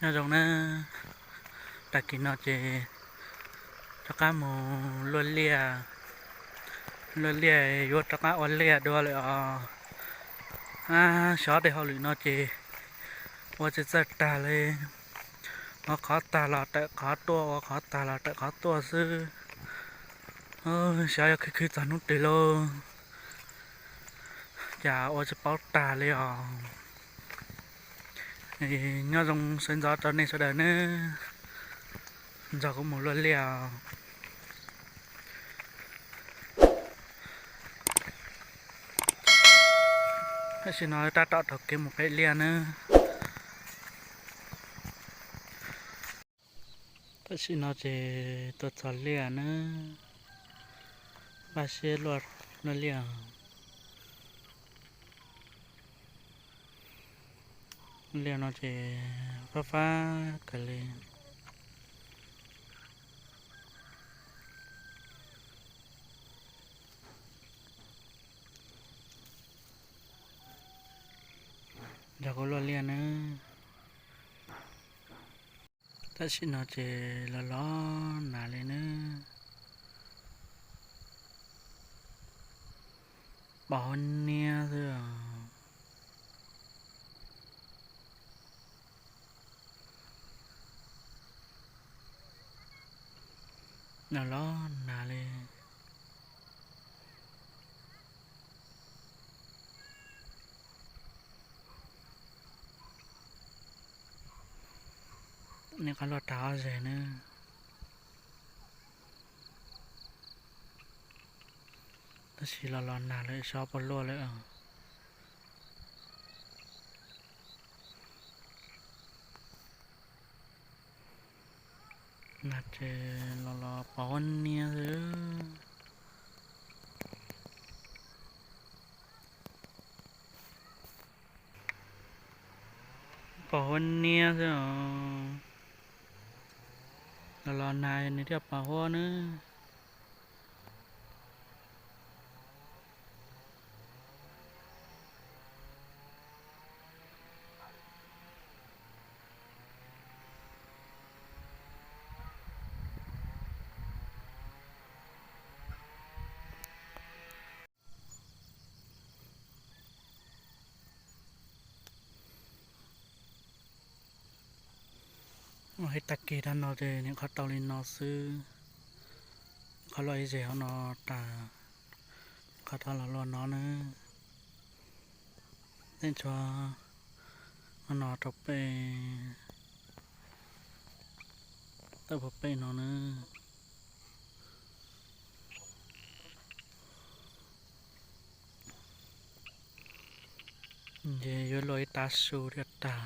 Nyob zoo na, tag kis no ces rov qab mus luaj liaj, luaj liaj yuav rov qab ua liaj dua lawm os. Xyov tej hauj lwm no ces ua tsis txawj tag li, ua qhov tag los tawm qhov tuaj, ua qhov tag los tawm qhov tuaj xwb. Xyov yuav khwv khwv txog hnub twg lauj, cas ua tsis paub tag li os. Nyob zoo sawv ntxov rau nej sawv daws nawb, nrog kuv mus luaj liaj os. Tam sim no tab tom taug kev mus pem liaj nawb. Tam sim no ces tuaj txog liaj nawb, npaj siab luaj, luaj liaj. Liaj no ces fab fab kawg li. Nrog kuv luaj liaj nawb. Tam sim no ces los los nag li nawb. Pos huab niab xwb os. Los los nag li. Nej qhov luaj tag ob zeg nawb. Tab sis los los nag lawm xyov puas luaj lawm. Nag ces los los pos huab niab xwb. Pos huab niab xwb os. Los los nag nws thiaj pos huab nawb. Ua hais tag kis tag no ces niam qhov tau li no xwb. Qhov luaj ib zeg hauv no tas, qhov tau los luaj no nawb. Tej tshuav hauv no rau pem, tawm puag pem no nawb. Ces yuav luaj ib tav su thiaj tag.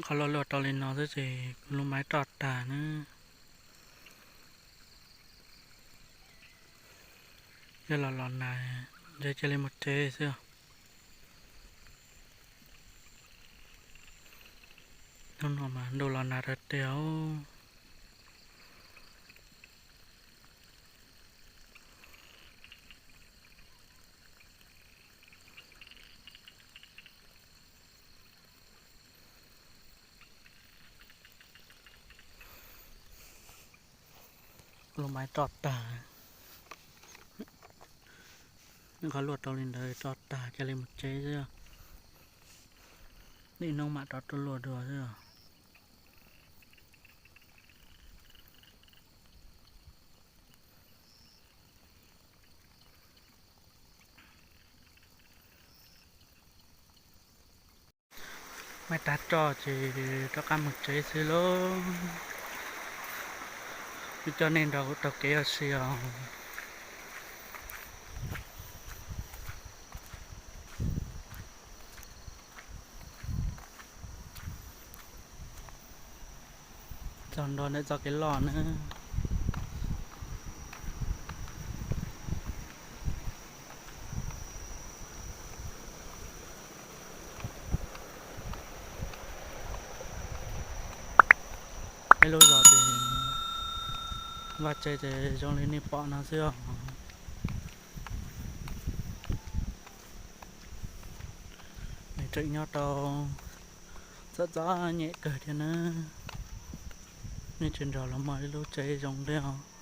Qhov luaj luaj rau li no xwb ces kuv lub maiv roj tag nawb. Yog los los nag, ntshe cia li mus tsev xwb. Hnub no mas ntuj los nag tiag tiag. Lub maiv roj tag. Qhov luaj rau li ntawd roj tag cia li mus tsev xwb. Ib hnub mam rov tuaj luaj dua xwb. Maiv tag roj ces rov qab mus tsev xwb lauj. Kuv coj nej nrog kuv taug kev ua si os. Txog ntua ntawm txoj kev loj nawb. Ib lub zos ces vaj tse ces zoo li nej pom no xwb os. Nws tseem nyob rau txom txom nyem kawg thiab na. Nej tsis nrog los muaj ib lub tsev zoo li os.